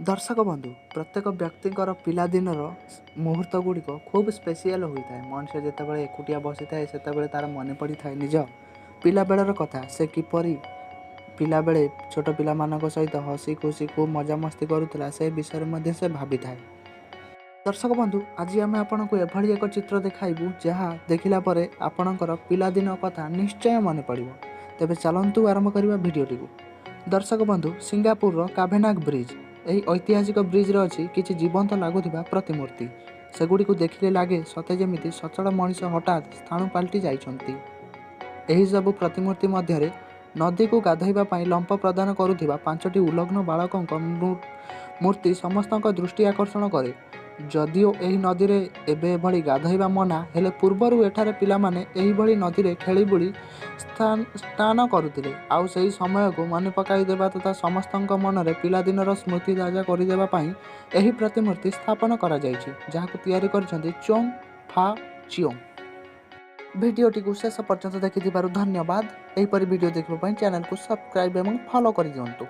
ଦର୍ଶକ ବନ୍ଧୁ, ପ୍ରତ୍ୟେକ ବ୍ୟକ୍ତିଙ୍କର ପିଲାଦିନର ମୁହୂର୍ତ୍ତ ଗୁଡ଼ିକ ଖୁବ୍ ସ୍ପେସିଆଲ୍ ହୋଇଥାଏ। ମଣିଷ ଯେତେବେଳେ ଏକୁଟିଆ ବସିଥାଏ, ସେତେବେଳେ ତା'ର ମନେ ପଡ଼ିଥାଏ ନିଜ ପିଲାବେଳର କଥା। ସେ କିପରି ପିଲାବେଳେ ଛୋଟ ପିଲାମାନଙ୍କ ସହିତ ହସି ଖୁସି ଖୁବ୍ ମଜାମସ୍ତି କରୁଥିଲା, ସେ ବିଷୟରେ ମଧ୍ୟ ସେ ଭାବିଥାଏ। ଦର୍ଶକ ବନ୍ଧୁ, ଆଜି ଆମେ ଆପଣଙ୍କୁ ଏଭଳି ଏକ ଚିତ୍ର ଦେଖାଇବୁ, ଯାହା ଦେଖିଲା ପରେ ଆପଣଙ୍କର ପିଲାଦିନ କଥା ନିଶ୍ଚୟ ମନେ ପଡ଼ିବ। ତେବେ ଚାଲନ୍ତୁ ଆରମ୍ଭ କରିବା ଭିଡ଼ିଓଟିକୁ। ଦର୍ଶକ ବନ୍ଧୁ, ସିଙ୍ଗାପୁରର କାଭେନାଗ ବ୍ରିଜ୍। ଏହି ଐତିହାସିକ ବ୍ରିଜ୍ରେ ଅଛି କିଛି ଜୀବନ୍ତ ଲାଗୁଥିବା ପ୍ରତିମୂର୍ତ୍ତି। ସେଗୁଡ଼ିକୁ ଦେଖିଲେ ଲାଗେ ସତେ ଯେମିତି ସଚଳ ମଣିଷ ହଠାତ୍ ସ୍ଥାଣୁ ପାଲଟି ଯାଇଛନ୍ତି। ଏହିସବୁ ପ୍ରତିମୂର୍ତ୍ତି ମଧ୍ୟରେ ନଦୀକୁ ଗାଧୋଇବା ପାଇଁ ଲମ୍ପ ପ୍ରଦାନ କରୁଥିବା ପାଞ୍ଚଟି ଉଲଗ୍ନ ବାଳକଙ୍କ ମୂର୍ତ୍ତି ସମସ୍ତଙ୍କ ଦୃଷ୍ଟି ଆକର୍ଷଣ କରେ। ଯଦିଓ ଏହି ନଦୀରେ ଏବେ ଏଭଳି ଗାଧୋଇବା ମନା, ହେଲେ ପୂର୍ବରୁ ଏଠାରେ ପିଲାମାନେ ଏହିଭଳି ନଦୀରେ ଖେଳିବୁଲି ସ୍ନାନ କରୁଥିଲେ। ଆଉ ସେହି ସମୟକୁ ମନେ ପକାଇ ଦେବା ତଥା ସମସ୍ତଙ୍କ ମନରେ ପିଲାଦିନର ସ୍ମୃତି ତାଜା କରିଦେବା ପାଇଁ ଏହି ପ୍ରତିମୂର୍ତ୍ତି ସ୍ଥାପନ କରାଯାଇଛି, ଯାହାକୁ ତିଆରି କରିଛନ୍ତି ଚୋଙ୍ଗ ଫା ଚିଓଙ୍ଗ। ଭିଡ଼ିଓଟିକୁ ଶେଷ ପର୍ଯ୍ୟନ୍ତ ଦେଖିଥିବାରୁ ଧନ୍ୟବାଦ। ଏହିପରି ଭିଡ଼ିଓ ଦେଖିବା ପାଇଁ ଚ୍ୟାନେଲକୁ ସବସ୍କ୍ରାଇବ୍ ଏବଂ ଫଲୋ କରିଦିଅନ୍ତୁ।